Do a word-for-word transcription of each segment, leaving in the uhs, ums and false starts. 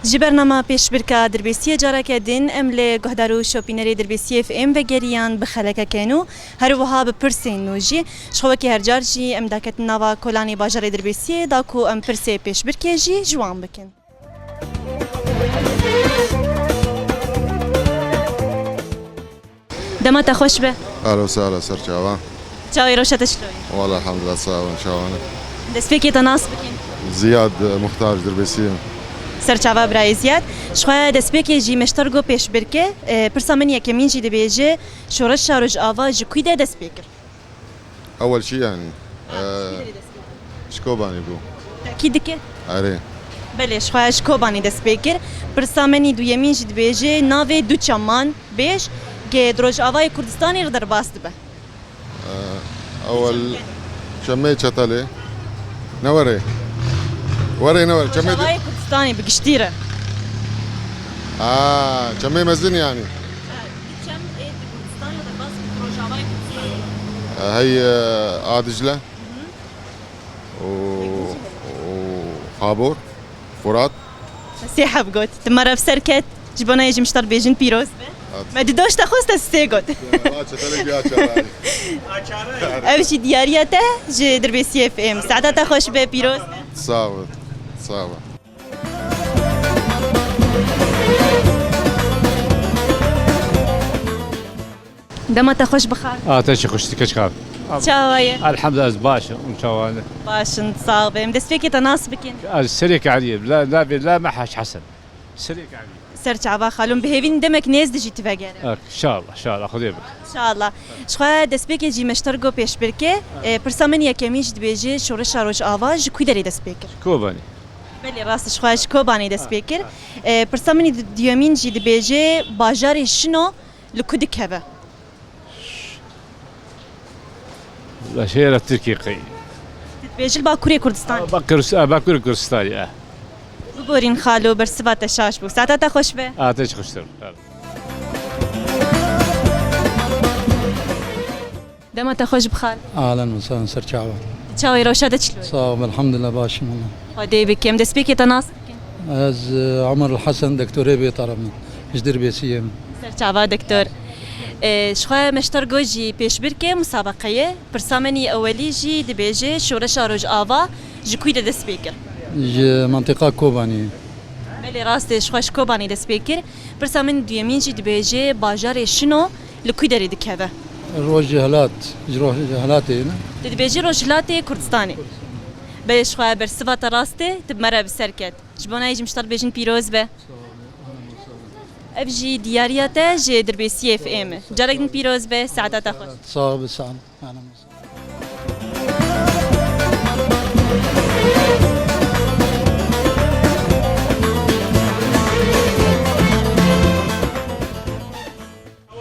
Ji bernama pêşbirka Dirbêsiyê careke din em li guhdar û şopînerê Dirbêsiyê F M vegeriyan bi xelekeke nû, her wiha bi pirsên nû jî. Ji xwe wekî her car jî em daketin nava kolanê bajarê Dirbêsiyê da ku em pirsê pêşbirkê jî ji wan bikin. Dema te xweş be. Ehlen we sehlen, ser çava. Çawa ye, rewşa te çilo ye? Wala elhamdulillah, sax in, çawa ne. Destpêkê te nas bikin. Ziyad, e, Muxtar, Dirbêsiyê. Ser çava birayê Ziyad. Ji xwe destpêkê jî me ji te re got pêşbirke, e, pirsa min yekemîn jî dibêje, şoreşa Rojava ji kû de dest pê kir? Ewel çi yani? Ha, e, ji Kobanî bû. Tekî dike? Erê. Belê, ji xwe ji Kobanî dest pê kir. Pirsa min î duyemîn jî dibêje, navê du çeman bêj, ke di Rojavayê Kurdistanê re derbas dibe. E, ewel çemê Çetelê. Ne were? Were ne were? Çemê Rojavayê Kurdistanê bi giştî re. Ha, çemê mezin yani. Çem ê di Kurdistanê de bas bi Rojavayê Kurdistanê. E, hey, e, a Dicle. Û, û Xabor, Furat. Sê heb got. Tu me re bi ser ket. Ji bona yê jî miştar bêjin pîroz be. Hat. Me di doş te xwest te sê got. Ev jî diyariya te ji Dirbêsiyê F M. Saeta te xweş be, pîroz be. Sağ ol. Sağ ol. Dema te xweş bixal. A te çi xweş, keçka. Çawa ye? Elhamdülillah, ez baş im, çawa ne? Baş in, sax be. Em destpêkê te nas bikin. Ez Serêk Eliyê, la, la, la me Hac Hesen. Serêk Eliyê. Ser çava xalûm, bi hêvî demek nêz dijî tu vegere. Ek, inşallah, inşallah, Xwedê bike. İnşallah. Ji xwe destpêkê jî me ji te re got pêşbirke, e, pirsa min yekemîn jî dibêje şoreşa Rojava ji kû derê dest pê kir? Kobanî. Belê, rast e, ji xwe ji Kobanê dest pê kir. E, pirsa min î di-, duyemîn jî dibêje bajarê Şino li ku dikeve? Şehra Tirkî qey. Dibêje li Bakurê Kurdistanê. Bakur, Bakurê Kurdistanê, e. Biborîn xalo, bersiva te şaş bû. Saeta te xweş be. A te çi xweştir. Dema te xweş bixal. Ahlen ve sahlen, ser çava. Çawa ye, rewşa te çilo ye? Sağ ol, elhamdülillah, baş im, Allah. Xwedê bike. Em destpêkê te nas bikin. Ez, e, Omer El Hesen, doktorê bê tarafından. Ji Dirbêsiyê me. Ser çava doktor. E, ji xwe me ji te re got jî pêşbirke musabeqeyê. Pirsa min î ewelî jî dibêje şoreşa Rojava ji kû de dest pê kir? Ji mentiqa Kobanî. Belê rast e, ji xwe ji Kobanî dest pê kir. Pirsa min duyemîn jî dibêje bajarê Şino li ku derê dikeve? Rojhilat, ji Rojhilatê ne? Tu dibêjî Rojhilatê Kurdistanê. Belê ji xwe bersiva te rast e, tu bi me re bi ser ket. Ji bona yê jî miştar bêjin pîroz be. Ev jî diyariya te ji Dirbêsiyê F M e. Carek din pîroz be, saeta te xweş. Sağ ol, sağ ol.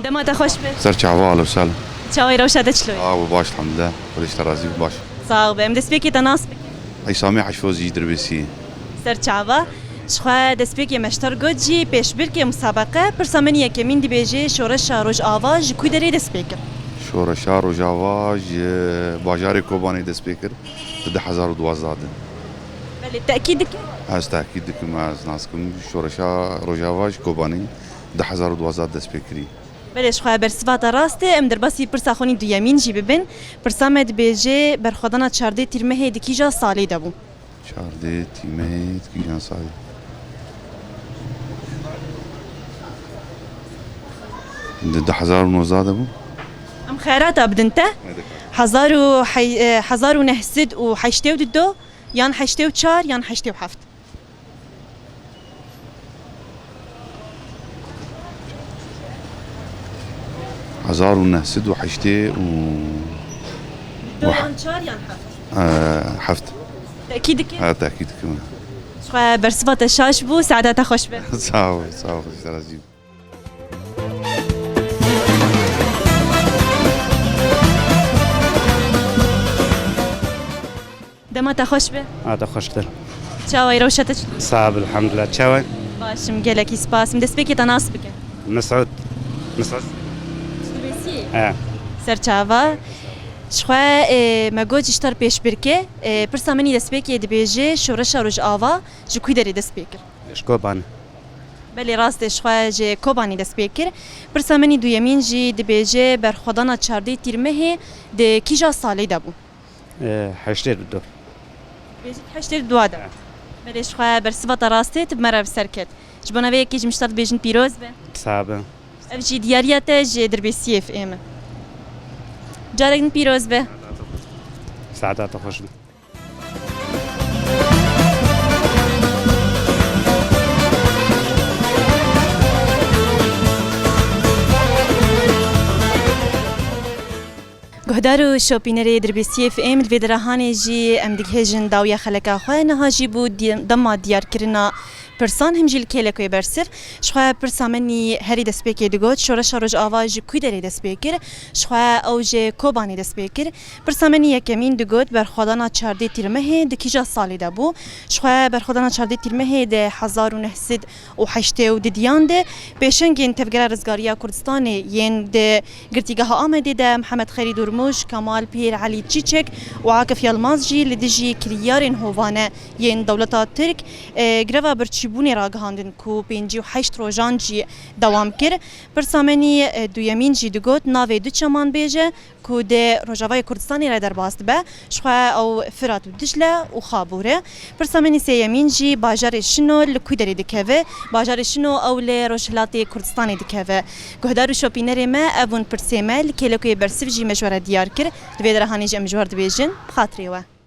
Dema te xweş be. Ser çava, ahlen ve sahlen. Çawa ye, rewşa te çilo ye? Sağ ol, baş, elhamdülillah. Xwedê ji te razî be, baş. Sağ ol be. Em destpêkê te nas bikin. Îslamê Heşfozî, Dirbêsiyê. Ser çava. Ji xwe destpêkê me ji te re got jî pêşbirkê musabeqe, pirsa min yekemîn dibêje şoreşa Rojava ji ku derê dest pê kir? Şoreşa Rojava ji bajarê Kobanê dest pê kir. Di du hezar û duwazdeh de. Belê, tekîd dike? Ez tekîd dikim, ez nas dikim. Şoreşa Rojava ji Kobanê du hezar û duwazdeh dest pê kirî. Belê, ji xwe bersiva te rast e, em derbasî pirsa xwe nî duyemîn jî bibin. Pirsa me dibêje, berxwedana çardeh tîrmehê di kîja salê de bû? Çardeh tîrmehê di kîjan salê? Di du hezar û nozdeh de bû. Em xeyrata bidin te. Hezar û hey-, e, hezar û neh sed û heştê û du yan heştê û çar yan heştê û heft. Hezar û neh sed û heştê û... Du yan çar yan heft. E, heft. Tekîd dike? Ha, tekîd dikim. Ji xwe bersiva te şaş bû, saeta te xweş be. Sağ ol, sağ ol, Xwedê ji te razî be. Dema te xweş be. A te xweştir. Çawa ye, rewşa te çi? Sağ ol, elhamdülillah. Çawa? Baş im, gelekî spas. Em destpêkê te nas bikin. Mesut. Mesut. Dirbêsiyê? He. Ser çava. Ji xwe, e, me got ji te re pêşbirke, e, pirsa min î destpêkê dibêje, şoreşa Rojava ji ku derê dest pê kir? Ji Kobanê. Belê, rast e, ji xwe ji Kobanê dest pê kir. Pirsa min î duyemîn jî dibêje, berxwedana çardeh Tîrmehê di kîja salê de bû? E, heştê û du. Bêjî heştê û du de. Belê, ji xwe bersiva te rast e, tu bi me re bi ser ket. Ji bona vê yekê ji min ji te dibêjin pîroz be. Sax be. Ev jî diyariya te ji Dirbêsiyê F M e. Carek din pîroz be. Saeta te xweş be. Guhdar û şopînerê Dirbêsiyê F M, li vê dirahanê jî em digihêjin dawiya xeleka xwe. Niha jî bû di-, dema diyarkirina pirsan, him jî li kêlekê bersiv. Ji xwe pirsa min î herî destpêkê digot, Şoreşa Rojava ji ku derê dest pê kir? Ji xwe ew ji Kobanê dest pê kir. Pirsa min î yekemîn digot, berxwedana çardeh Tîrmehê di kîja salê de bû? Ji xwe berxwedana çardeh Tîrmehê di hezar û neh sed û heştê û didiyan de pêşengên Tevgera Rizgariya Kurdistanê yên di Girtîgeha Amedê de Mihemed Xerîd Urmuj, Kemal Pîr, Elî Çîçek û Akif Yilmaz jî li dijî kiryarên hovane yên dewleta Tirk, e, greva birçîbûnê ragihandin ku pêncî û heşt rojan jî dewam kir. Pirsa min î, e, duyemîn jî digot, navê du çeman bêje ku di Rojavayê Kurdistanê re derbas dibe, ji xwe ew Firat û Dicle û Xabûr e. Pirsa min î sêyemîn jî bajarê Şino li ku derê dikeve? Bajarê Şino ew li Rojhilatê Kurdistanê dikeve. Guhdar û şopînerê me, ev bûn pirsê me, li kêlekê bersiv jî me ji we re diyar kir. Li vê dirahanê jî em ji we re dibêjin, bi xatirê we.